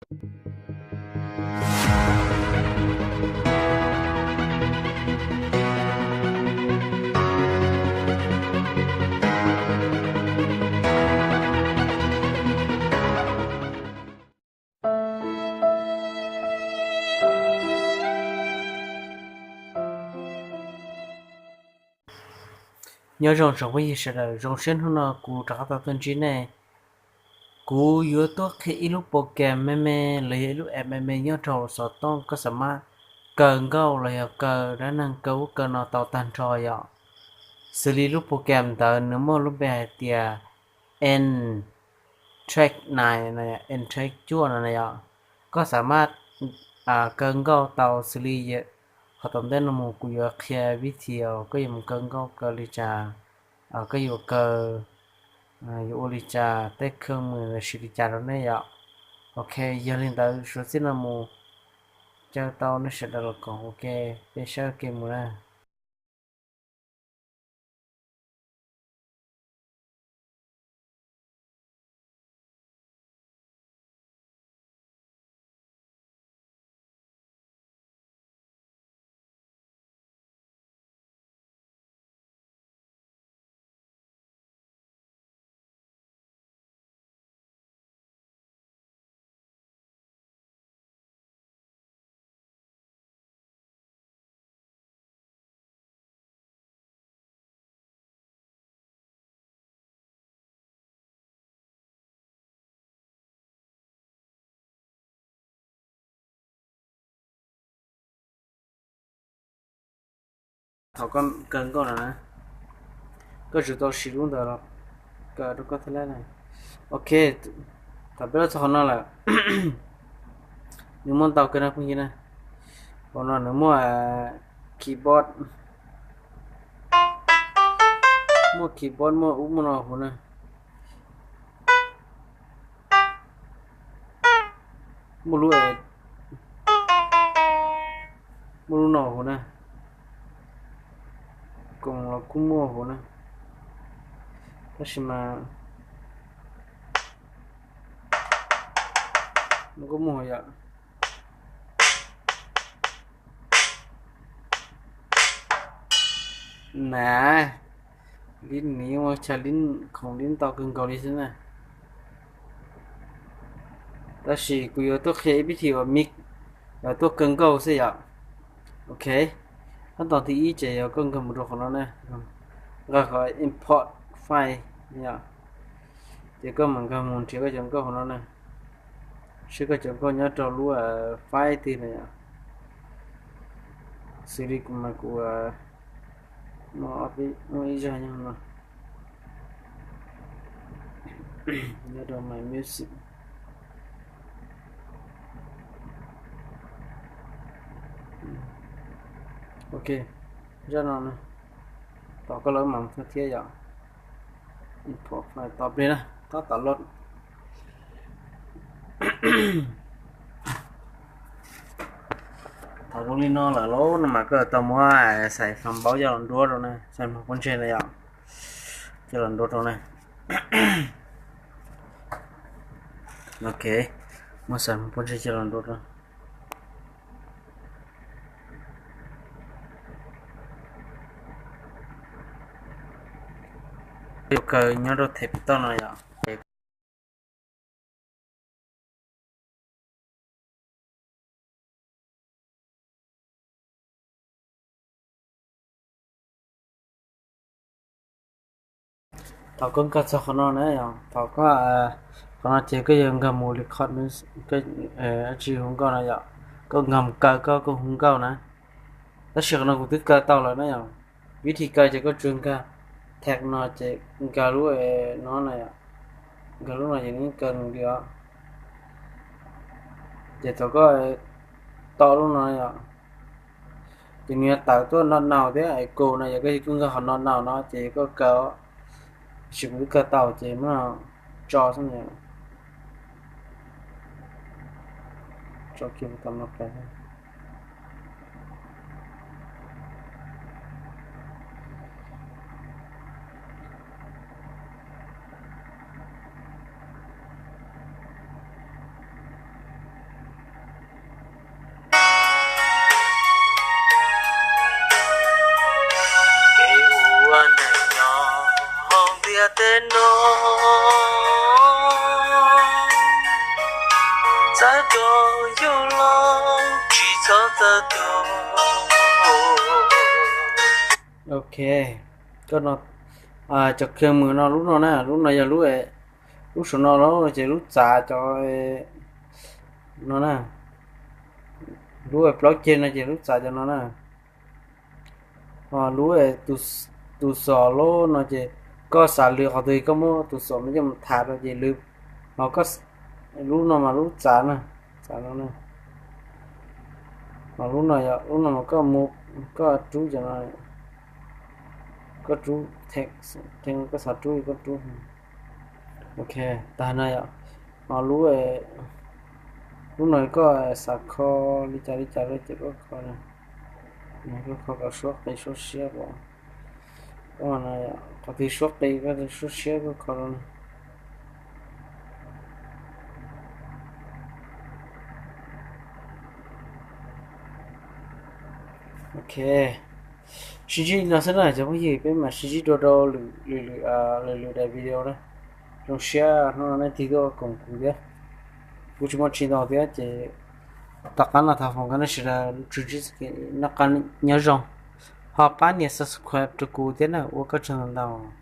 Nyob zoo tsoom phooj ywg sawv daws, zoo siab hnub no kuv rov qab tau tuaj ntsib nej. Kuv yuav tuaj qhia ib lub program me me los yog ib lub app me me nyob rau xov tooj, koj xam mab kaw nkauj los yog kaw dab neeg kaw ub kaw no tau tag nrho yom. Xws li lub program ntawd nws muaj lub npe hais tias N Track nine, N Track cuaj no na yom. Koj xam mab kaw nkauj tau xws li qhov tom ntej no mus kuv yuav qhia vib thi koj yuav mus kaw nkauj kaw li cas, koj yuav kaw, yuav ua li cas, tej khej mws siv li cas rau nej yom. Ok, yog li ntawd suav txij no mus caw tau nej sawv daws los koom ua ke, peb saib ua ke mus na. Thaum koj kaw nkauj no na, koj tsuas tau siv lub ntawd los kaw rau koj thiab lawm. Ok, thaum peb los txog qhov no lawm, nws muaj ntau kawg no phooj ywg na. Hauv no nws muaj keyboard, muaj keyboard, muaj ub muaj no huv na. Muaj lub, muaj lub no huv na. Koos los kuj muaj huv na. Tab sis mas no kuj muaj huv yom. Na, li niv ua chaw li khoom li ntau kawg nkaus li xwb na. Tab sis kuv yuav tuaj qhia ib vib thi uas mix, yuav tuaj kaw nkauj xwb yom. Ok, qhov thib ib ces yog koj nkag mus rau qhov no na, nqa qhov import file yom. Ces koj mam nkag mus nrhiav koj cov nkauj hauv no na, seb koj cov nkauj nyob rau lub file twg na yom. Xws li kuv mas kuv muaj ib zaj nyob no, nyob rau my music. Ok, zaj no na, tos koj lawv mam txog thiab yom. Import file tos pliag na, tab tom load. Thaum zoo li no lawm lauj no mas koj tau muab xais fas npaub coj los nruab rau na, xais hmoov pob ntseg na yom, coj los nruab rau na. Ok, muab xais hmoov pob ntseg coj los nruab rau. Yuav kaw nyob rau them pis toj no yom. Thaum koj nkag txog qhov no na yom, thaum koj, qhov no ces koj yuav nkag mus record, koj tsis hu nkauj no yom, koj nkag mus kaw koj, koj hu nkauj na. Tab sis qhov no kuv twb kaw tau lawm na yom. Vib thi kaw ces koj tsuas nkag tag no ces nkag lub no na yom, nkag lub no ces nws kaw nws li os. Ces thaum koj tom lub no yom, ces nws yuav tawm tuaj no no thiab, es kaw no yog koj, koj nkag qhov no no no ces koj kaw, tab sis kuv twb kaw tau ces muab tso xwb na. Tso kiag tom no pais. Ok, koj no, cov kheej mws no lub no na, lub no yog lub, lub saum no los ces lub txav cov no na, lub plaub ceg no ces lub txav cov no na. Ho lub, tus xom lub no ces koj xav lwm qhov twg koj muab tus xom no coj mus tham rau ces lwm. Ho lub no mas lub txav na, txav no na. Ho lub no yog lub no mas koj mus, koj rub cov no, koj rub, koj xav rub koj rub. Ok, tag no yom. Ho lub, lub no koj xav kho li cas li cas los ces koj kho, koj kho kom suab qis suab siab pom. Koj, qhov twg suab qis koj suab siab koj kho rau na. Ok, sib ntsib no xwb na cov phooj ywg, peb mam sib ntsib dua rau lwm lwm, lwm lwm daim video na. Zoo siab hnub no nej tig tuaj koom kuv thiab. Kuv tsis muaj tsis ntau thiab ces tom qab no thov foom koj nej sawv daws tsuas ntsib noj qab nyob zoo, ho pab nias subscribe rau kuv thiab na, ua koj tsaug ntau ntau.